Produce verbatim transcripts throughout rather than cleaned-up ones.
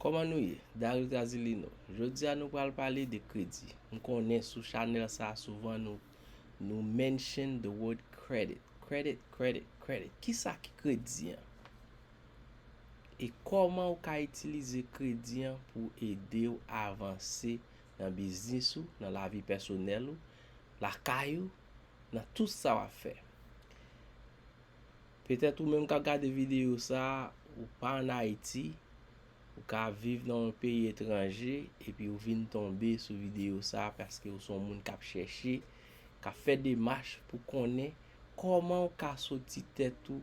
Kòman nou ye? Daryl Trazilino. Jodi a nou pral pale de kredi. M konnen sou chanèl sa a souvan nou, nou mention the word credit. Credit, credit, credit. Kisa ki kredi an? E kòman ou ka itilize kredi an pou ede w avanse nan biznis ou, nan lavi pèsonèl ou, lakay ou, nan tout sa w ap fè? Petèt ou menm k ap gade videyo sa a, ou pa ann Ayiti, ou ka viv nan yon peyi etranje, epi ou vin tonbe sou videyo sa a paske ou se yon moun k ap chèche, k ap fè demach pou konnen kòman ou ka soti tèt ou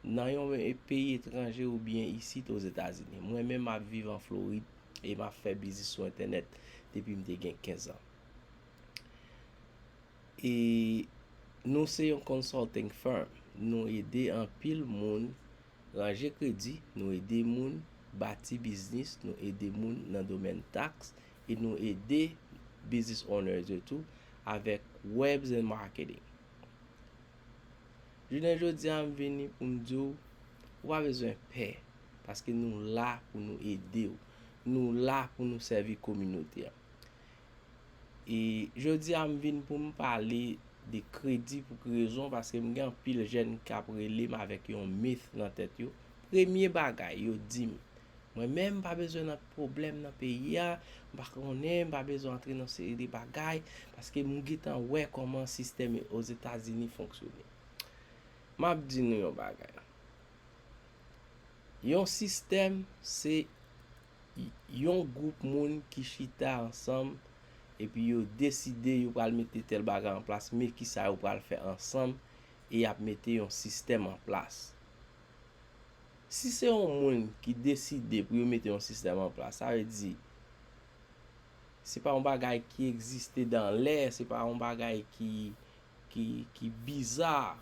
nan yon e-, peyi etranje oubyen isit Ozetazini. Mwen menm, m ap viv an Florid e m ap fè biznis sou entènèt depi m te gen kenz an. E nou se yon consulting firm. Nou ede anpil moun ranje kredi, nou ede moun bati biznis, nou ede moun nan domèn taks, e nou ede business owners yo tou avèk webs and marketing. Jounen jodi a, m vini pou m di w, ou pa bezwen pè, paske nou la pou nou ede w. Nou la pou nou sèvi kominote a. E jodi a, m vin pou m pale de kredi pou ki rezon, paske m gen anpil jèn k ap rele m avèk yon myth nan tèt yo. Premye bagay yo di m, mwen menm m pa bezwen nan pwoblèm nan peyi a, m pa konnen, m pa bezwen antre nan seri de bagay, paske m gentan wè kòman sistèm Ozetazini fonksyone. M ap di nou yon bagay. Yon sistèm se y-, yon gwoup moun ki chita ansanm, epi yo deside yo pral mete tèl bagay an plas, men kisa yo pral fè ansanm, e y ap mete yon sistèm an plas. Si se yon moun ki deside pou yo mete yon sistèm an plas, sa vle di, se pa yon bagay ki egziste dan lè, se pa yon bagay ki, ki, ki biza.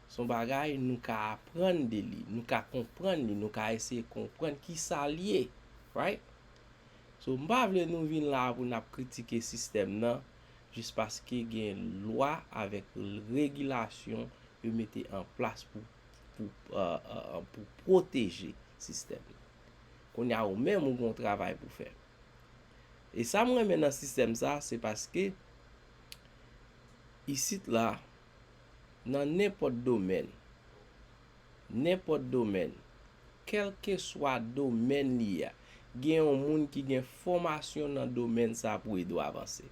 Se yon bagay nou ka aprann de li, nou ka konprann li, nou ka eseye konprann kisa l ye, right? So, m pa vle nou vin la pou n ap kritike sistèm nan, jis paske gen lwa avèk regilasyon yo mete an plas pou, pou, euh, euh, pou pwoteje sistèm nan. Kounye a, ou menm, ou gen yon travay pou fè. E sa m renmen nan sistèm sa, se paske isit la, nan nenpòt domèn, nenpòt domèn, kèlkeswa domèn li a, gen yon moun ki gen fòmasyon nan domèn sa pou ede w avanse.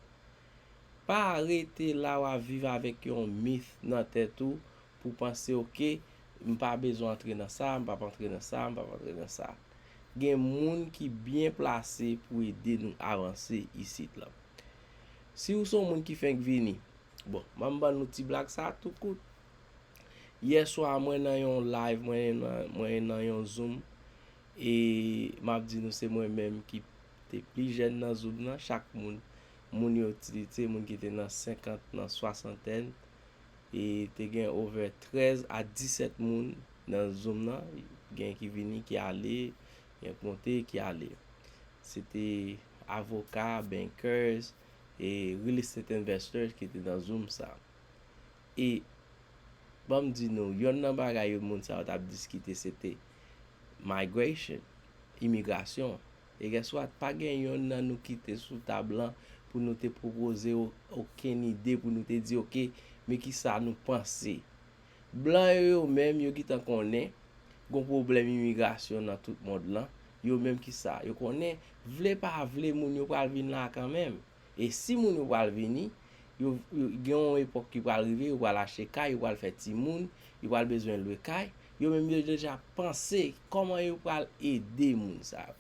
Pa rete la w ap viv avèk yon myth nan tèt ou pou panse, oke, m pa bezwen antre nan sa, m p ap antre nan sa, m p ap antre nan sa. Gen moun ki byen plase pou ede nou avanse isit la. Si w se yon moun ki fenk vini, bon, m ap ban nou ti blag sa tou kout. Yè swa, mwen nan yon live, mwen nan, mwen nan yon Zoom, e m ap di nou se mwen menm ki te pi jèn nan Zoom nan. Chak moun, moun yo ti, se moun ki te nan senkant, nan swasantèn, e te gen over trèz a disèt moun nan Zoom nan. Gen ki vini, ki ale, gen ki monte, ki ale. Se te avoka, bankers, e real estate investors ki te nan Zoom sa. E ban m di nou, yonn nan bagay yo moun sa yo t ap diskite, se te migration, imigrasyon. E guess what? Pa gen yonn nan nou ki te sou tab lan pou nou te pwopoze o-, okenn ide, pou nou te di, oke, men kisa nou panse. Blan yo, yo menm, yo gentan konnen gon pwoblèm imigrasyon nan tout mond lan. Yo menm kisa? Yo konnen, vle pa vle, moun yo pral vin la kanmenm. E si moun yo pral vini, yo, yo, gen yon epòk ki pral rive, yo pral achte kay, yo pral fè timoun, yo pral bezwen lwe kay. Yo menm yo deja panse kòman yo pral ede moun sa yo.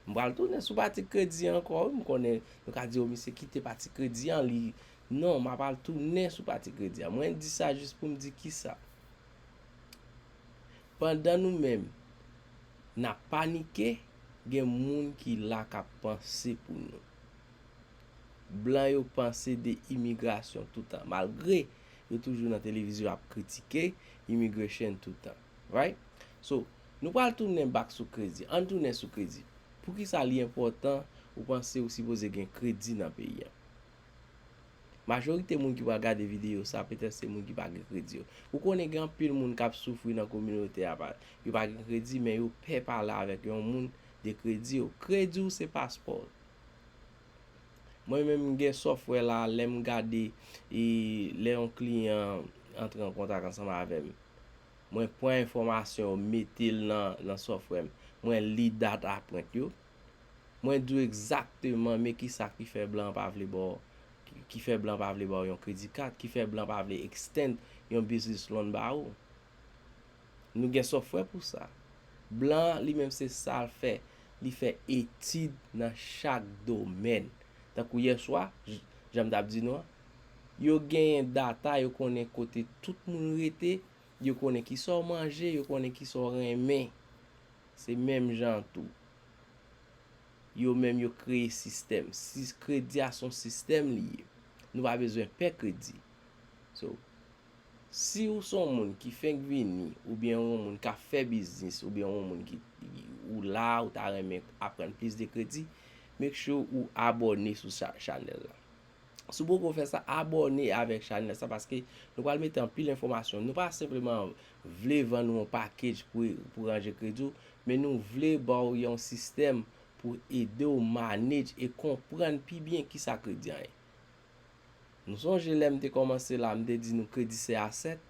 M pral tounen sou pati kredi ankò, wi, m konnen nou ka di, "O, misye kite pati kredi an, li." Non, m ap al tounen sou pati kredi an. Mwen di sa jis pou m di kisa. Pandan nou menm, n ap panike, gen moun ki la k ap panse pou nou. Blan yo panse de imigrasyon toutan, malgre yo toujou nan televizyon ap kritike immigration toutan. Right? So, nou pral tounen back sou kredi. Ann tounen sou kredi. Poukisa li enpòtan ou panse ou sipoze gen kredi nan peyi a? Majorite moun ki pral gade videyo sa, petèt se moun ki pa gen kredi yo. Ou konnen gen anpil moun k ap soufri nan kominote a, pa, yo pa gen kredi, men yo pè pale avèk yon moun de kredi yo. Kredi w se paspò w. Mwen menm, m gen software la, lè m gade, e, lè yon kliyan antre an kontak ansanm avè m, mwen pran enfòmasyon yo, mete l nan, nan software m. Mwen li dat aprent yo. Mwen di w egzakteman men kisa ki fè blan pa vle ba w, ki, ki fè blan pa vle ba w yon kredi kat, ki fè blan pa vle extend yon business loan ba ou. Nou gen software pou sa. Blan li menm se sa l fè. Li fè etid nan chak domèn. Tankou yèswa, j-, jan m t ap di nou an, yo genyen data, yo konnen kote tout moun rete, yo konnen kisa w manje, yo konnen kisa w renmen. Se menm jan tou. Yo menm yo kreye sistèm. Si kredi a se yon sistèm li ye. Nou pa bezwen pè kredi. So, si ou se yon moun ki fenk vini, oubyen yon moun k ap fè biznis, oubyen yon moun ki, ou la, ou ta renmen aprann plis de kredi, make sure ou abòne sou cha-, chanèl la. Si w poko fè sa, abòne avèk chanèl sa, paske nou pral mete anpil enfòmasyon. Nou pa senpleman vle vann ou yon package pou, pou ranje kredi w, men nou vle ba w yon sistèm pou ede w manage e konprann pi byen kisa kredi an ye. Nou sonje lè m te kòmanse la, m te di nou kredi se asset.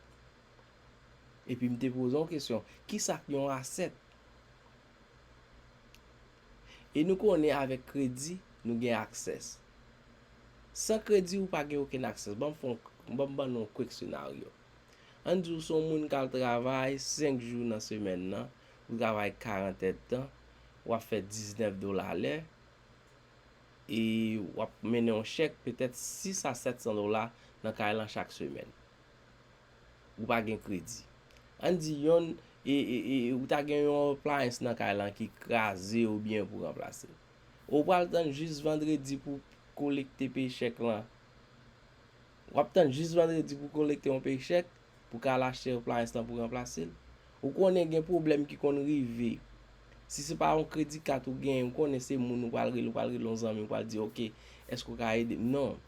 Epi m te poze yon kesyon, kisa k yon asset? E nou konnen avèk kredi, nou gen access. San kredi, ou pa gen okenn access. Ban m fè yon, ban m ban nou yon quick scenario. Ann di w se yon moun k al travay senk jou nan semèn nan, ou travay karant èdtan, w ap fè diznèf dola lè, e w ap mennen yon chèk petèt sis a sèt san dola nan kay lan chak semèn. Ou pa gen kredi. Ann di yonn, e, e, e, ou ta gen yon appliance nan kay lan ki kraze oubyen pou ranplase l. Ou pral tann jis vandredi pou kolekte paycheck lan. W ap tann jis vandredi pou kolekte yon paycheck, pou ka al achte appliance lan pou ranplase l. Ou konnen gen pwoblèm ki konn rive. Si se pa yon kredi kat ou genyen, ou konnen se moun ou pral rele, ou pral rele yon zanmi, ou pral di, "Ok, èske w ka ede m?" Non.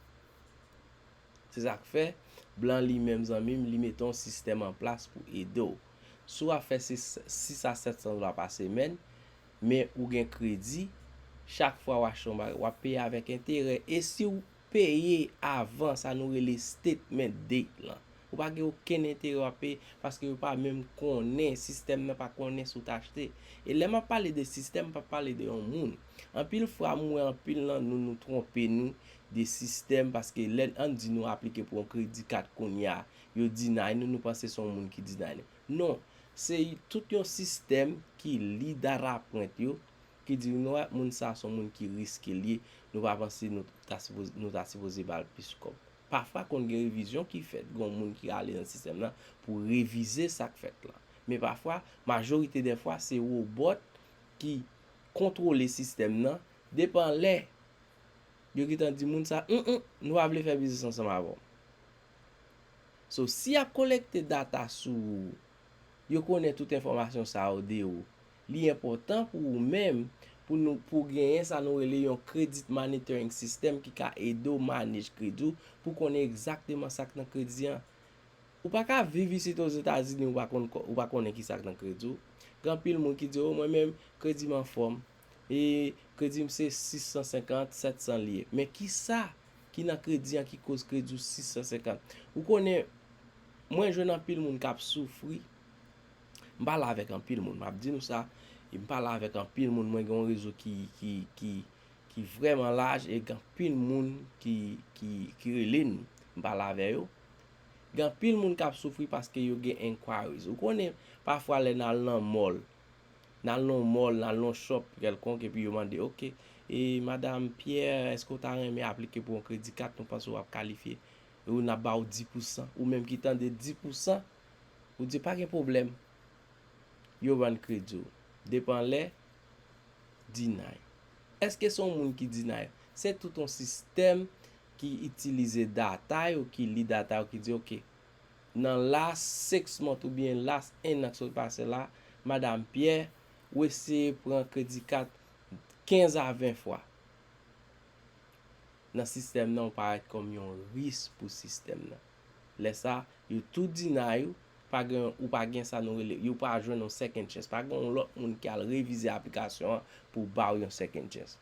Se sa k fè, blan li menm, zanmi m, li mete yon sistèm an plas pou ede w. Si w ap fè sis, sis a sèt san dola pa semèn, men ou gen kredi, chak fwa w achte yon bagay, w ap peye avèk enterè. E si w peye avan sa nou rele statement date lan, ou pa gen okenn enterè w ap peye, paske yo pa menm konnen, sistèm nan pa konnen si w t achte. E lè m ap pale de sistèm, m p ap pale de yon moun. Anpil fwa, m wè anpil nan nou, nou twonpe nou de sistèm, paske lè ann di nou aplike pou yon kredi kat kounye a, yo deny nou, nou panse se yon moun ki deny nou. Non, se tout yon sistèm ki li data print yo, ki di nou, "A, moun sa se yon moun ki riske l ye, nou pa panse nou ta sipoze, nou ta sipoze ba l plis kòb." Pafwa, konn gen revizyon ki fèt, gen yon moun ki ale nan sistèm nan pou revize sa k fèt la. Men pafwa, majorite dè fwa, se wobòt ki kontwole sistèm nan, depan lè yo gentan di moun sa, "Mm, mm, nou pa vle fè biznis ansanm avè w." So, si y ap kolekte data sou ou, yo konnen tout enfòmasyon sa yo de ou, li enpòtan pou ou menm, pou nou, pou genyen sa nou rele yon credit monitoring system ki ka ede w manage kredi w, pou konnen egzakteman sa k nan kredi an. Ou pa ka viv isit Ozetazini, ou pa konn, ou pa konnen ki sa k nan kredi w. Gen anpil moun ki di, "O, mwen menm, kredi m anfòm. E kredi m se sis san senkant, sèt san li ye." Men kisa ki nan kredi an ki koz kredi w sis san senkant? Ou konnen, mwen jwenn anpil moun k ap soufri. M pale avèk anpil moun, m ap di nou sa. E m pale avèk anpil moun, mwen gen yon rezo ki, ki, ki, ki vrèman laj e gen anpil moun ki, ki, ki rele nou. M pale avè yo. Gen anpil moun k ap soufri paske yo gen inquiries. Ou konnen, pafwa lè n al nan mall, n al nan mall, n al nan shop kèlkonk, epi yo mande, "Ok, e Madam Pierre, èske w ta renmen aplike pou yon kredi kat? Nou panse w ap kalifye." E w, n ap ba w dis pousan. Ou menm ki tande dis pousan, ou di, "Pa gen pwoblèm." Yo rann kredi w. Depan lè, deny. Èske se yon moun ki deny? Se tout yon sistèm ki itilize data yo, ki li data yo, ki di, "Ok, nan last six months oubyen last un an ki sot pase la, Madam Pierre, ou eseye pran kredi kat kenz a ven fwa." nan sistèm nan, ou parèt kòm yon risk pou sistèm nan. Lè sa, yo tou deny ou, pa gen, ou pa gen sa nou rele, yo pa jwenn yon second chance. Pa gen yon lòt moun ki al revize aplikasyon an pou ba w yon second chance.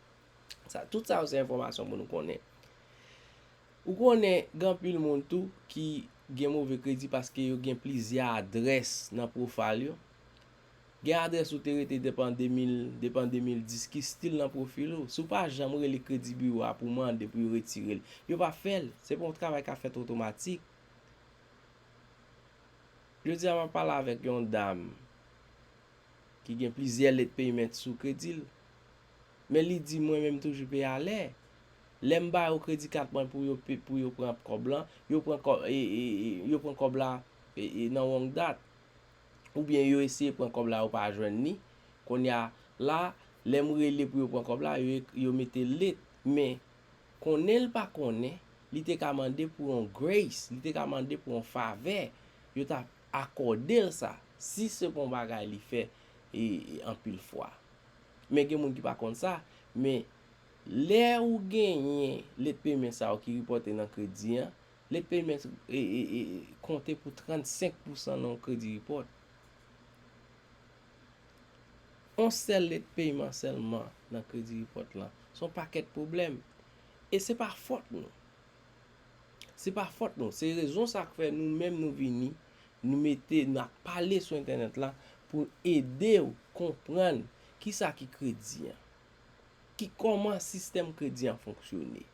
Sa, tout sa yo se enfòmasyon pou nou konnen. Ou konnen, gen anpil moun tou ki gen move kredi paske yo gen plizyè adrès nan pwofayl yo. Gen adrès ou te rete depi an de mil, depi an de mil dis ki still nan pwofil ou. Si w pa janm rele kredi biwo a pou mande pou yo retire l, yo p ap fè l. Se pa yon travay k ap fèt otomatik. Jodi a, m ap pale avèk yon dam ki gen plizyè late payment sou kredi l. Men li di, "Mwen menm toujou peye alè." Lè m ba yo kredi kat mwen pou yo pe-, pou yo pran kòb lan, yo pran kò-, e, e, e, yo pran kòb la, e, e, nan wrong dat. Oubyen yo eseye pran kòb la, yo pa jwenn li. Kounye a la, lè m rele pou yo pran kòb la, yo, yo mete late. Men, konnen l pa konnen, li te ka mande pou yon grace, li te ka mande pou yon favè. Yo t ap akòde l sa, si se pa yon bagay li fè, e, e, anpil fwa. Men gen moun ki pa konn sa, men lè ou genyen late payment sa yo ki repòte nan kredi an, late payment, e, e, e, konte pou trannsenk pousan nan yon kredi report. On sèl late payment sèlman nan kredi report lan, se yon pakèt pwoblèm. E se pa fòt nou. Se pa fòt nou. Se rezon sa k fè nou menm nou vini, nou mete, n ap pale sou entènèt la pou ede w konprann kisa ki kredi an. Ki, kòman sistèm kredi an fonksyone.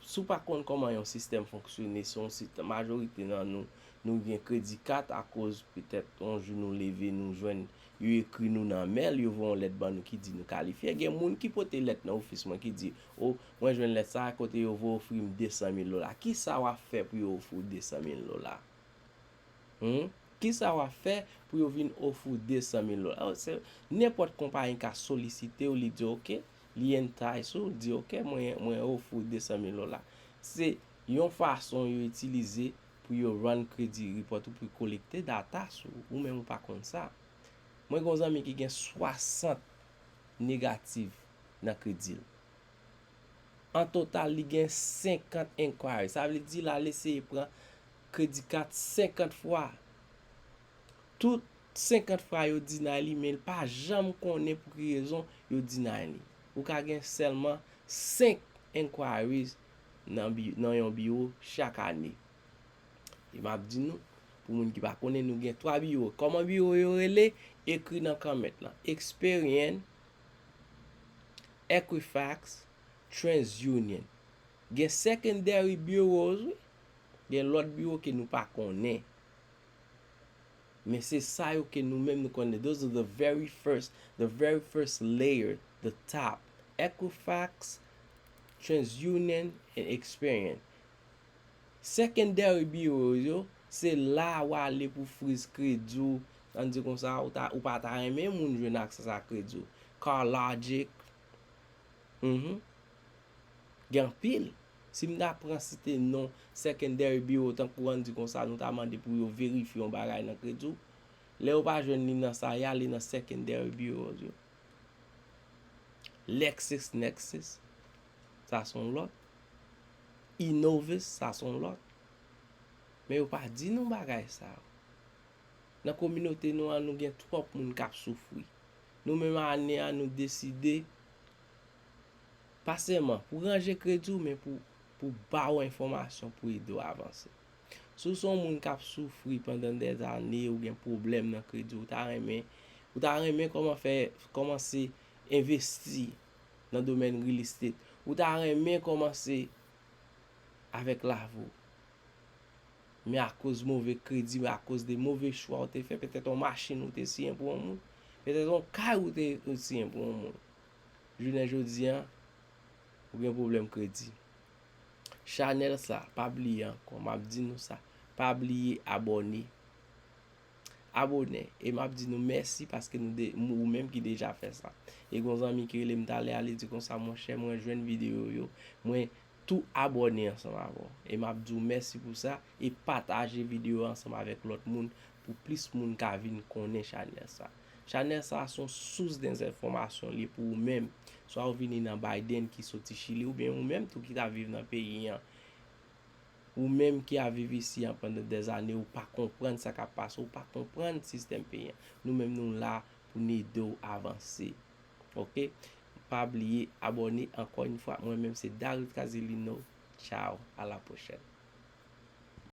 Si w pa konn kòman yon sistèm fonksyone, se yon sistèm, majorite nan nou, nou gen kredi kat akoz petèt yon jou nou leve, nou jwenn, yo ekri nou nan mèl, yo voye yon lèt ban nou ki di nou kalifye. Gen moun ki pote lèt nan ofis mwen ki di, "O, mwen jwenn lèt sa a kote yo voye ofri m de san mil dola." Kisa w ap fè pou yo ofri w de san mil dola? Hmm? Kisa w ap fè pou yo vin ofri w de san mil dola? Se nenpòt konpayi ka solisite w, li di, "Oke," li entice ou, di, "Oke, mwen, mwen ofri w de san mil dola." Se yon fason yo itilize pou yo run kredi report ou, pou yo kolekte data sou ou, ou menm ou pa konn sa. Mwen gen yon zanmi ki gen swasant negatif nan kredi l. An total, li gen senkant enquiry. Sa vle di, l al eseye pran kredi kat senkant fwa. Tout senkant fwa yo deny li, men l pa janm konnen pou ki rezon yo deny li. Ou ka gen sèlman senk enquiries nan bi-, nan yon biwo chak ane. E m ap di nou, pou moun ki pa konnen, nou gen twa biwo. Kòman biwo yo rele? Ekri nan comment lan. Experian, Equifax, TransUnion. Gen secondary bureaus, wi. Gen lòt biwo ke nou pa konnen. Men se sa yo ke nou menm nou konnen. Those are the very first, the very first layer, the top. Equifax, TransUnion, and Experian. Secondary bureaus yo, se la w ale pou friz kredi w. Ann di konsa, ou ta, ou pa ta renmen moun jwenn aksè a kredi w. CarLogic. Mhm. Gen anpil. Si m ta pran site non secondary bureau, tankou ann di konsa, nou ta mande pou yo verifye yon bagay nan kredi w. Lè yo pa jwenn li nan sa, y ale nan secondary bureaus yo. LexisNexis, sa se yon lòt. Enovis, sa se yon lòt. Men yo pa di nou bagay sa yo. Nan kominote nou an, nou gen twòp moun k ap soufri. Nou menm ane a, nou deside, pa sèlman pou ranje kredi w, men pou, pou ba w enfòmasyon pou ede w avanse. Si w se yon moun k ap soufri pandan dèzane, ou gen pwoblèm nan kredi, ou ta renmen, ou ta renmen kòman fè, kòmanse envesti nan domèn real estate, ou ta renmen kòmanse avèk lavi w. Men akoz move kredi, men akoz de move chwa ou te fè, petèt yon machin ou te siyen pou yon moun, petèt yon kay ou te, ou siyen pou yon moun. Jounen jodi a, ou gen pwoblèm kredi. Chanèl sa, pa bliye ankò, m ap di nou sa, pa bliye abòne. Abòne, e m ap di nou mèsi paske nou de, ou menm ki deja fè sa. E gon zanmi ki rele m talè a, li di konsa, "Monchè, mwen jwenn videyo yo, mwen tou abòne ansanm avè w." E m ap di w mèsi pou sa, e pataje videyo a ansanm avèk lòt moun, pou plis moun ka vin konnen chanèl sa. Chanèl sa se yon sous de enfòmasyon li pou ou menm. Swa ou vini nan Biden ki soti Chili, oubyen ou menm tou ki ta viv nan peyi an. Ou menm ki ap viv isi an pandan dèzane, ou pa konprann sa k ap pase, ou pa konprann sistèm peyi an. Nou menm nou la pou n ede w avanse. Oke? Pa bliye abòne ankò yon fwa. Mwen menm se Daryl Casilino. Ciao, à la prochaine.